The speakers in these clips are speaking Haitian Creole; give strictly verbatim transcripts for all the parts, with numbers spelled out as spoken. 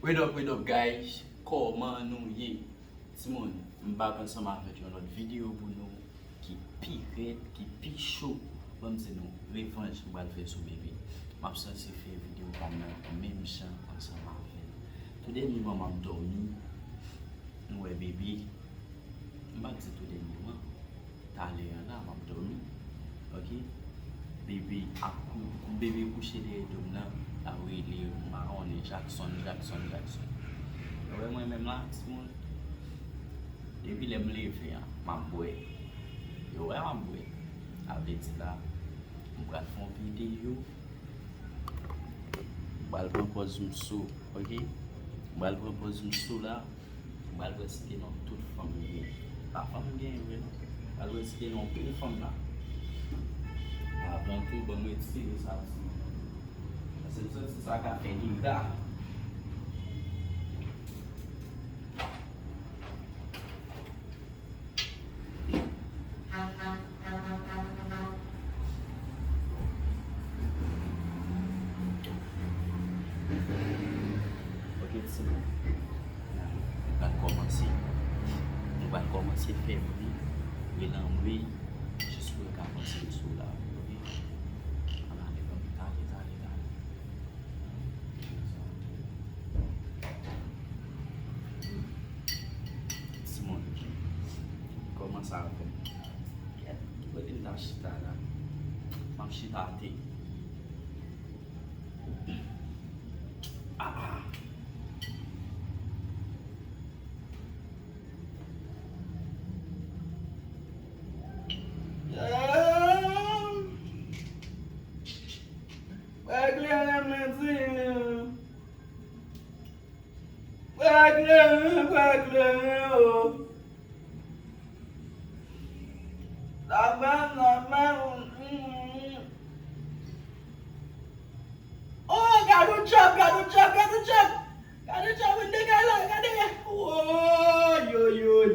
What up, what up, guys? Kòman nou ye? Timoun, m bak ansanm avèk yon lòt videyo pou nou ki pi rèd, ki pi cho. Ban m di nou, revanj m pral fè sou Bebe. M ap sanse fè videyo pa m nan menm jan ansanm avè l. Tou dènyèman m ap dòmi, m wè Bebe, m pa t di tou dènyèman. Talè a la, m ap dòmi. Ok? Bebe ap kou-, Bebe kouche dèyè do m nan, l ap rele m, m pa konnen, Jackson, Jackson, Jackson. Yo wè mwen menm la, timoun. Depi lè m leve a, m ap bwè. Yo wè m ap bwè. Sa vle di la, m pral fè yon videyo. M pral pran pòz m sou, ok? M pral pran pòz m sou la. M pral wè si gen nan tout fanm li ye. Pa fanm m genyen vre non. M pral wè si gen nan anpil fanm la. Avan tou, ban m retire sa ti. Paske m santi sa ka fè dega. Ok, timoun. Nou pral kòmanse. Nou pral kòmanse fè bri, relanmwe, jis pou yo ka panse n sou la. Ok? Ann ale, ban m tale, tale, tale. Timoun, kòmanse avè m. Kèt, ki kote m ta chita la? M ap chita atè. Ah, ah. Bagay kleren, mwen di. Bagay kleren, bagay kleren, o. Labann, labann, mm, mm. Oh, gade yon djab, gade yon djab, gade yon djab. Gade yon djab, vin degaj la, gade. Woy, woy, woy.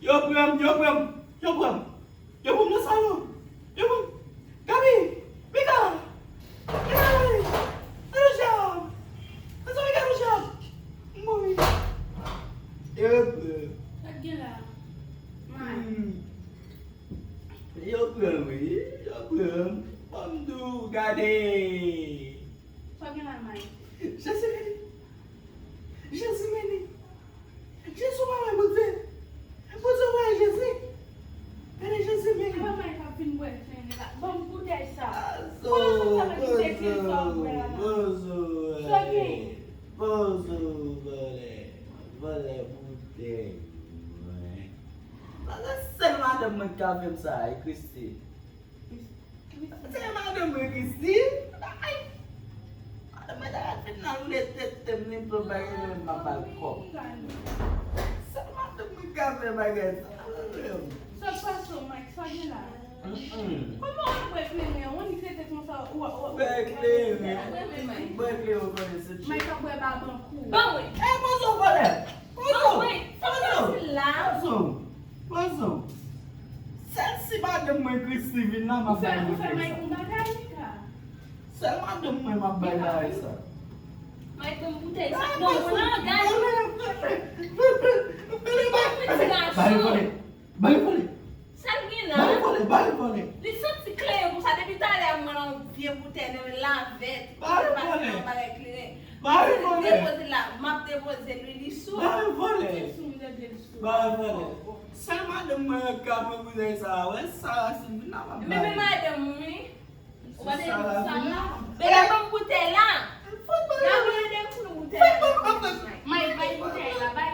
Yo pran m, yo pran m, yo pran m. Yo pran m nan salon. Yo pran m. Gaby, Mika, Mika, gade yon djab. Mezanmi, gade yon djab. M mouri. Yo pran m. Sa k gen la? May. Hmm. Yo pran m, wi. Yo pran m. Ban m di w, gade. Sa w gen la, May? Jezi beni. Jezi beni. Jezi, w pa wè Bondye? Bondye, w pa wè Jezi? Gade Jezi beni. Epa May k ap vin bwè kleren la. Ban m boutèy sa. Bozo, bozo, bozo, bozo, vòlè. Vòlè boutèy mwen. Sa se sèl madanm mwen ki ka fè m sa, e Christy. Se madanm mwen Christy. Ay. Madanm mwen ta fin nan roule tete m, li pran bagay mwen, m ap ba l kòb. Sèl madanm mwen ka fè bagay sa. Sa k pase w, Mike? Sa gen la? Mm-mm. Kòman w ap bwè kleren? Ou annik rete konsa, ou, ou, ou, bwè kleren. Bwè kleren, ou konnen se Mike ap bwè babankou. Ban mwen. E, poze w, vòlè. Poze w. Ban mwen. Sa k pase la? Poze w. Poze w. Sèl si madanm mwen Christy vin la, m ap bay boutèy sa. Ou fè Mike yon bagay, Mika. Sèl madanm mwen m ap bay bagay sa. Mike, ban m boutèy sa. Non, non, gade. Ban m boutèy sa. Ba l vòlè. Ba l vòlè. Sa l gen la? Ba l vòlè, ba l vòlè. Li santi kleren konsa depi talè a, m wè l yon vye boutèy nan men l, lavèt. Ba l vòlè. Li pase nan bagay kleren. Ba l vòlè. Depoze la, m ap depoze li, li sou. Ba l vòlè. Li sou, m depoze l sou. Ba l vòlè. Sèl madanm mwen ka pran boutèy sa a, wè sa, si m vin la, m ap ba li. Men, men madanm ou, wi. Ou pa te di sa la? Bebe, ban m boutèy la. N ap rele pou nou boutèy la. May, bay boutèy la, bay.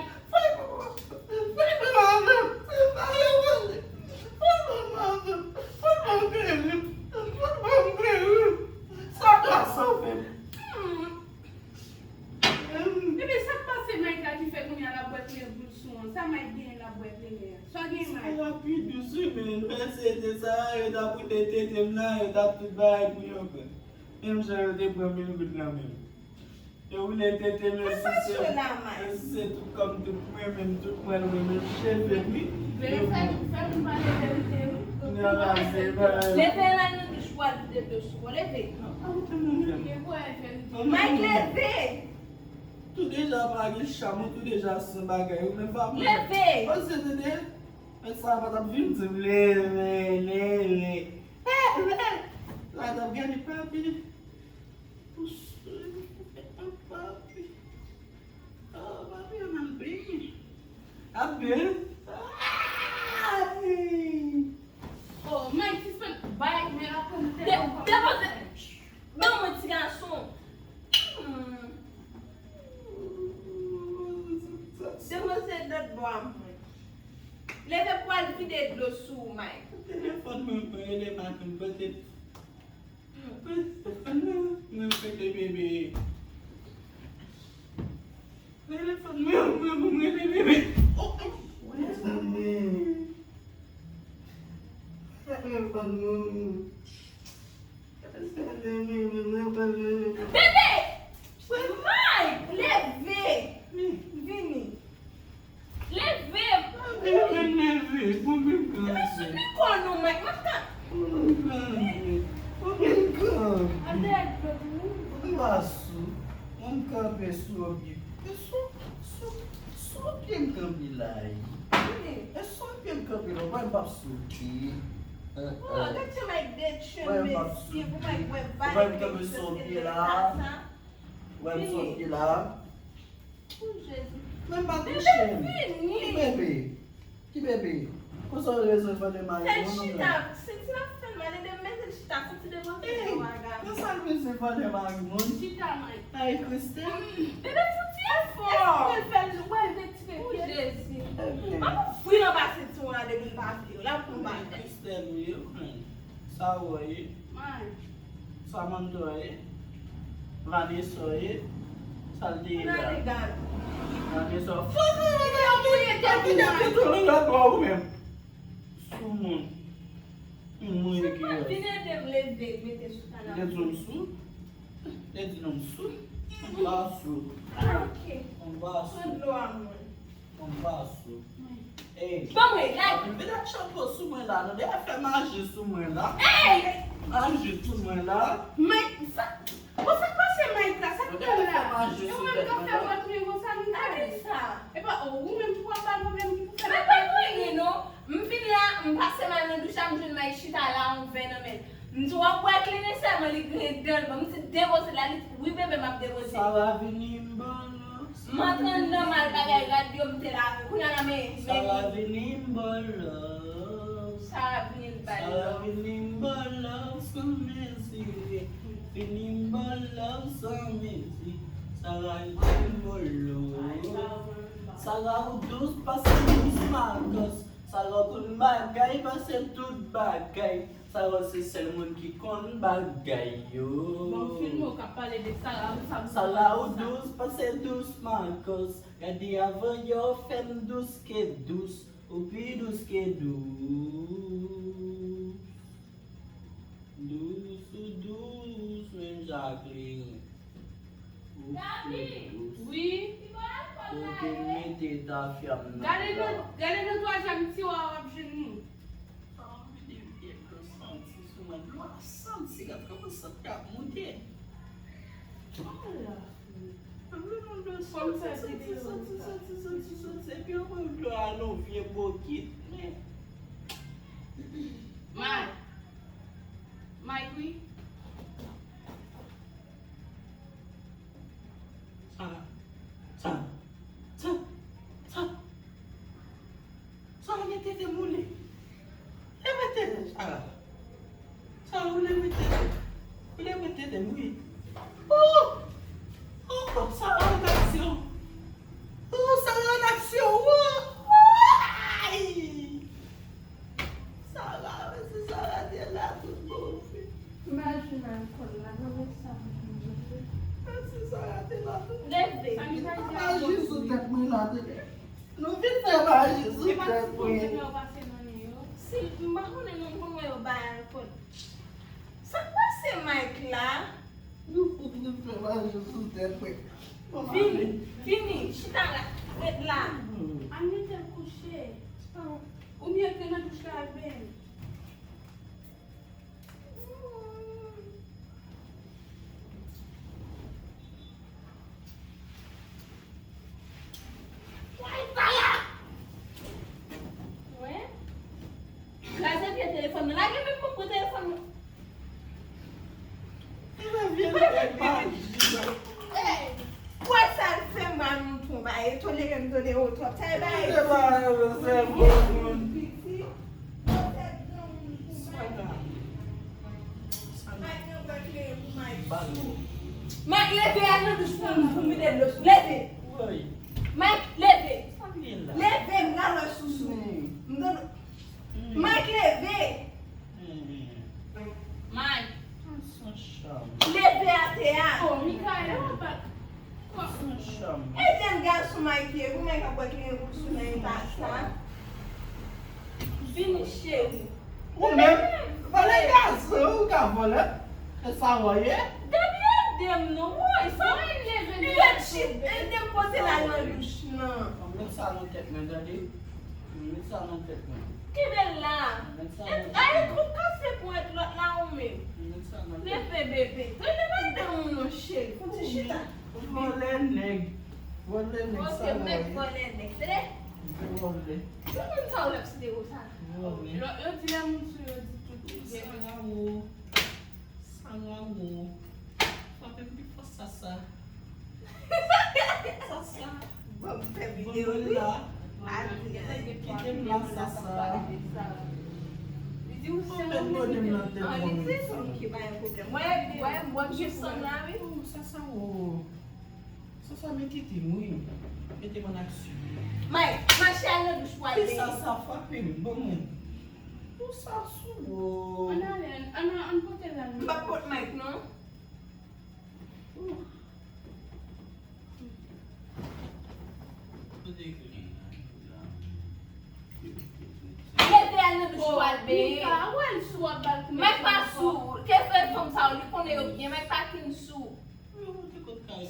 Sa ka sove m. Ebyen, sa k pase Mike la ki fè kounye a l ap bwè kleren pou l sou an? Sa Mike genyen l ap bwè kleren an? Sa gen Mike? Sa rapid wi, men vèsye te sa, yo t ap woule tete m nan, yo t ap tout bagay pou yo pran. Menm jan yo te pran mil goud nan men m. Yo woule tete m, menm si se, menm si se tout kòb, tout mwen, menm tout mwen, mwen, menm cheve m, wi. Leve, fè nou pale verite, wi. Kounye a la, se bagay. Leve la, nou touche pral vide dlo sou ou. Leve. Mike, leve! Deja pa gen cham, ou tou deja san bagay, ou menm pa mwen. Leve! Pase tande, men sa pa t ap vin di m leve, leve. Leve! La t ap gade papi. Ou sou, papi. Oh, papi, an al benyen. Ap benyen. Ay! Oh, Mike, sispann bay men la pou m te. De-, depoze. Ban mwen ti gason. Hmm. Depoze dòt bò a mwen. Leve pou al vide dlo sou ou, Mike. Telefòn mwen, mwen rele madanm, pote. Telefòn mwen, mwen rele bebe. Telefòn mwen, mwen, mwen rele bebe. Oh, oh. Mezanmi. Telefòn mwen. Bebe! Mike! Leve! Vini! Leve! Leve, leve! Mwen vin gran. Leve sou pi kò nou, Mike! Mwen ka. Mwen vin gran. Mwen vin gran. Al dèyè dlo pou ou. Mwen pa sou. Mwen kanpe sou yon pye. E sou, sou, sou pye m kanpe la, wi. Vini. E sou pye m kanpe la, mwen p ap sote. Oh, gad jan Mike detryen mesye, pou Mike wè valè Mike sou pye la. Wè m sou pye la. Oh, Jezi. Men pa touche m. Ki bebe? Ki bebe? Konsa w bezwen vòlè mari moun nan? Fè l chita. Si ti la fè l mal, ede m mete l chita. Fouti depoze yon bagay. Konsa l bezwen vòlè mari moun? Chita, Mike. Ay, Christelle. Bebe, fouti efò. Èske l fè l, wè l retire pye l? Jezi. M ap ouvri l anba senti w la depi l pa vle w. L ap pran bagay. Christelle, wi, wi. Sa w ye? Mike. Samantha ye, Vanessa ye, sa l te ye la? Vanessa, fò fè bagay an tou, an tou, an tou, an tou, an tou, ou menm. Sou moun. Moun ki yo. Vin ede m leve, mete sou kanapè. Lè di m sou. Lè di non m sou. M pa sou. Ah, ok. M pa sou. Pran dlo a mwen. Konn pa sou. Ey. Ban mwen, like. Mete chapo sou mwen la, non. Deja fè maji sou mwen la. Ey! Maji sou mwen la. Mike, sa, bon, sa k pase Mike la? Sa k gen la? Deja fè maji sou tèt mwen la. Gade sa. Epa, oh, ou menm ki pral ba l pwoblèm ki pou fè. Mwen pa gen anyen, non. M vin la, m pase m al nan douch la, m jwenn Mike chita la, yon vè nan men l. M di w ap bwè kleren sèlman, li griyen dan l ban m. M di depoze l la, li di wi bebe m ap depoze. Sara vini m ba love. M antre anndan m al bagay rad yo m te lave. Kounye a la men, men. Sara vini m ba love. Sara vini m ba love. Sara vini m ba love san mezi. Vini m ba love san mezi. Sara vini m ba love. Sara ou dous pase dous Marcos. Sara konn bagay pase tout bagay. Sara se sèl moun ki konn bagay yo. Bon, filme w k ap pale de Sara, ou sa m Sara ou dous pase dous Marcos. Gade avan yo fè m dous ke dous. Ou pi dous ke dous. Dous ou dous, menm jan ak kleren. Ou pi dous. Wi. Kote m mete tafya m nan la. Gade nan, gade nan twazyèm tiwa a w ap jwenn li. Sa anvi de vye dlo santi sou mwen. Dlo a santi, gad kòman sant la ap moute. Ala. Anvi nou dlo santi, santi, santi, santi, santi, santi. Epi anvi dlo a nan vye bokit. Men. Mike. Mike, wi. Sa, sa, sa, sa, sa, leve tete m, ou leve tete, Sara. Sara, ou leve tete. Ou leve tete m, wi. Oh! Oh, Sara an aksyon. Oh, Sara an aksyon. Oh! Ay! Sara, men si Sara te la tout bon vre. Imajine alkòl la, non, men sa m di. Men si Sara te la tout bon vre. Leve. Sa m ta di a maji sou tèt mwen la, tande. Nou vin fè maji sou tèt mwen. E pa ti pwoblèm yo pase nan men yo. Si, m pa konnen non, m konn wè yo bay alkòl. Sa k pase Mike la? Nou fout vin fè maji sou tèt mwen. Vini, vini, chita la, ret la. Al mete l kouche. Oubyen ke nan douch la al benyen. Tande w twòp. Sa e bay. Se pa yon sèvo moun. Piti. Sa ka. Sa ka. Mike nan bwè kleren pou Mike sou. Mike, leve, al nan douch pou m, pou m vide dlo sou. Leve. Woy. Mike, leve. Sa k gen la? Leve, m pral wè sousou. Hmm. M tande. Hmm. Mike, leve. Hmm. Mike. Sa chanm. Leve atè a. Oh, Mikaela, pa. Sa chanm. Etienne, gason Mike ye, pou Mike ap bwè kleren pou l sou nan eta sa. Vini, cheri. Ou menm, vòlè gason, ou ka vòlè. E sa w ye? Dani, ede m non, woy, sa. Woy, leve, leve. Ede m pote l al nan douch nan. Mwen sa nan tèt mwen, tande. Met sa nan tèt mwen. Kenbe l la. Met sa nan tèt mwen. Ay, twòp kase pou èt lòt la ou menm. Met sa nan tèt mwen. Leve, bebe. Rele madanm ou non, cheri. Fouti chita. Vòlè nèg. Vòlè nèg, sa w ye? Vòlè nèg, tande? Vòlè. Ki moun sa w lèp site konsa? Vòlè. Yo, yo di lè moun sou yo di tout. Sa w ye? Sa rawo. Frape m pi fò, Sasa. Sasa. Bon, m fè videyo, wi. Kite m la, Sasa. Li di ou se yon moun ki pa gen pwoblèm. Mwen, mwen, mwen, m gen san la, wi. Oh, Sasa, oh. Sasa, men kite m, wi. Mete m an aksyon. Mike, mache al nan douch pou al benyen. Sasa, frape m, ban mwen. Pou sa sou ou. Ann ale, ann, ann, ann pote l al. M p ap pot Mike, non. Leve al nan douch pou al benyen. Mike pa sou. Ke fè fanm sa yo, li konnen yo byen. Mike pa kin sou.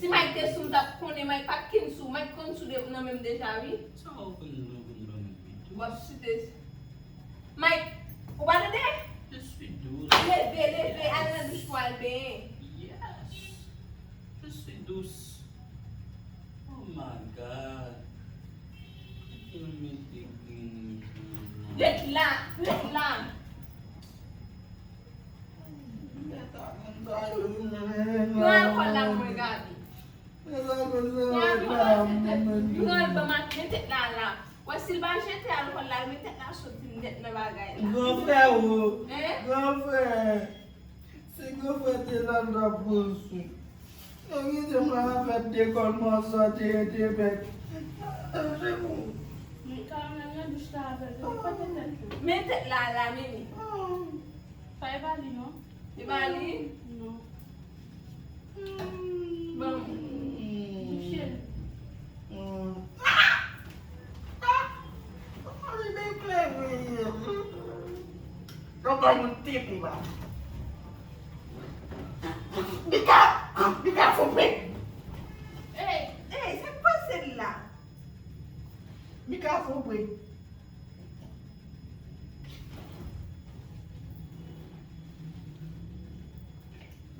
Si Mike te sou, m t ap konnen. Mike pa t kin sou. Mike konn sou de, nan men m deja, wi. Sa w konn nan konn ban m pi dous. W ap site. Mike, ou pa tande? Je suis douce. Leve, leve, al nan douch pou al benyen. Yes. Je suis douce. Oh my God. Kote l mete grenn jan nan? Ret la, ret la. Yo alkòl la mwen, Gaby. Yo alkòl ban m ak men tèt la la. Wè si l pa jete alkòl la, men tèt la soti nèt nan bagay la. Gran frè ou. Hein? Gran frè. Si gran frè te la, l t ap pran sou. Yo kite m la, m ap fè dekòlman sa te rete bèk. Se bon. Men Carmel nan douch la avè l, li pa te tèt li. Men tèt la la, men li. Sa e pa li, non? E pa li? Non. Bon. Touche l. Li byen klere. Yon granmoun tipi la. Mika! Mika, fon plen! Ey, ey, sa k pase l la? Mika, fon plen!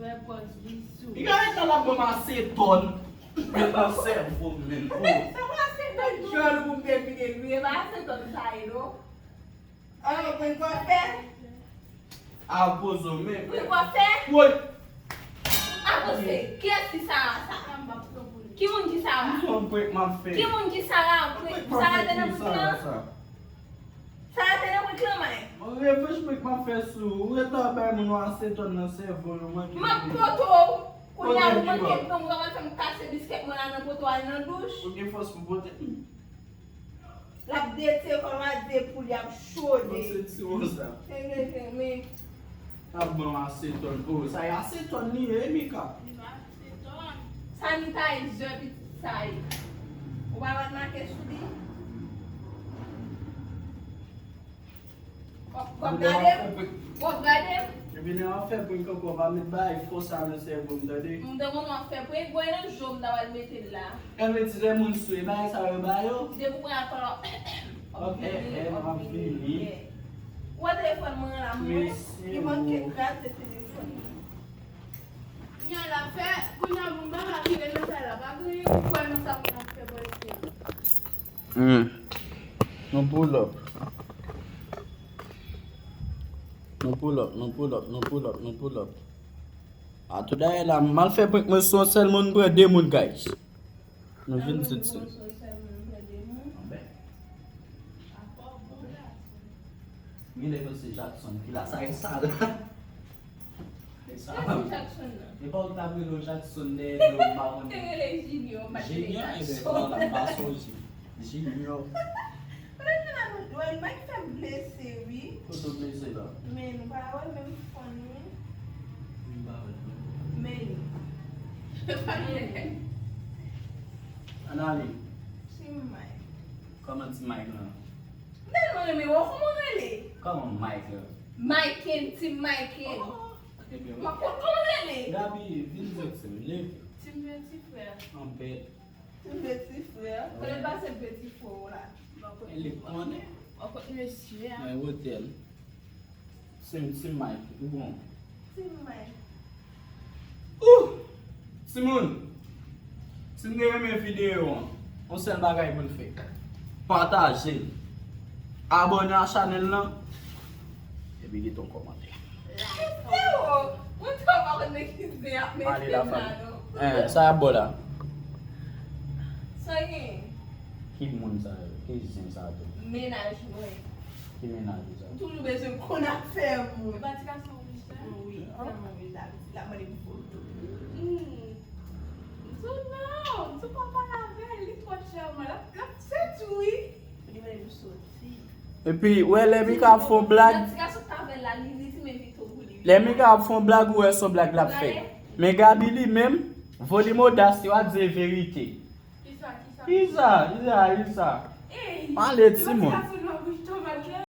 Fè pòz bizou. Li ka ret la, l ap ban m asetòn. Mwen nan sèvo m menm. Oh. Sa pa asetòn djòl pou m te vide l wi, e pa asetòn sa ye non. Ah, mwen kwa fè? Apozo men. Mwen kwa fè? Woy. Avanse. Kiyès ki Sara sa? Ki moun ki Sara? Ki moun ki Sara? Ki moun ki Sara? Sara te nan prank lan? Sa a te nan prank lan, Mike? Mwen reflechi, men k m ap fè sou ou. Ou ret la bay moun yon asetòn nan sèvo l, ou manke. M ap pote w. Kounye a, ou manke pran m, ou kapab fè m kase biskèt mwen la nan poto, al nan douch. Ou gen fòs pou pote m? L ap detire kò l, w a de poul, y ap chode. Bon, se ti won sa. Te gen men. L ap ban m asetòn. Oh, sa e asetòn li ye, Mika? Li pa asetòn. Sanitizer, pitit sa ye. Ou pa wè l make sou li? W ap, w ap gade m? W ap gade m? Epi lè w ap fè prank ankò, pa met bagay fò sa nan sèvo m, tande? M te konn w ap fè prank, gwen nan jo m ta pral mete l la. Enben, ti lè moun sou, e bagay sa yo ba yo? Depi w pran alkòl, w ap, w ap vini, w ap vini. Ou wè telefòn mwen an la, mwen, li manke kraze telefòn mwen. Kounye a l ap fè, kounye a moun pa ka vire nan kay la, pa gen yon kwè nan sa moun ap fè bòyfriend. Hmm. Nou pull up. Nou pull up, nou pull up, nou pull up, nou pull up. A tou dayè la, m al fè prank mwen sou yon sèl moun, m pran de moun, guys. Nou vin sot si. Sèl moun, m pran de Genlè panse Jackson ki la, sa e sa la. E sa. Jackson nan. E pa ou t ap rele w Jackson dèyè do m, m pa konnen. Te rele Junior, m pa t rele Junior, e ben, Jackson. Vwala, m pa sonje. Junior. Kote nou nan nou dwèl, Mike fè m blese, wi. Kote w blese la? Men nou pa wè menm fòn, wi. M pa wè menm. Men. Ann ale. Ti Mike. Kòman ti Mike lan? M tèlman renmen wè w, kòman w rele? Kòman Mike lan? Mike, Team Mike. Oh, ebyen, m ap konn kòman w rele. Gaby, vin soti, leve. Team Petit Frère. Anpè. Team Petit Frère. Kote l pase Petit Frère w la? Li konnen. Ou kot mesye a? Nan otèl. Team, Team Mike, ou bon? Team Mike. Ouh! Timoun, si n te renmen videyo an, yon sèl bagay pou n fè. Pataje l. Abòne a chanèl lan. Epi kite yon kòmantè. Freo, mwen twò pa konn nan ki zen ap mete m la non. Eh, sa ap bò la. Sa gen? Ki moun sa yo? Ki zen sa tou? Mennaj mwen. Ki mennaj ou sa? Toujou bezwen konn afè moun. E pa ti gason wouj la? Wi, tèlman wouj la, piti la mande m foto. Hmm. M di w non, m di w pa pale avè l, li twò chèman, l ap, l ap fè tou wi. Li mande m soti. Epi, wè, lè Mika ap fè yon blag, lè Mika ap fè yon blag, ou wè se yon blag l ap fè. Men Gaby li menm, volim odas, yo ap di verite. Kisa, kisa? Kisa, kisa, kisa? Pale, timoun.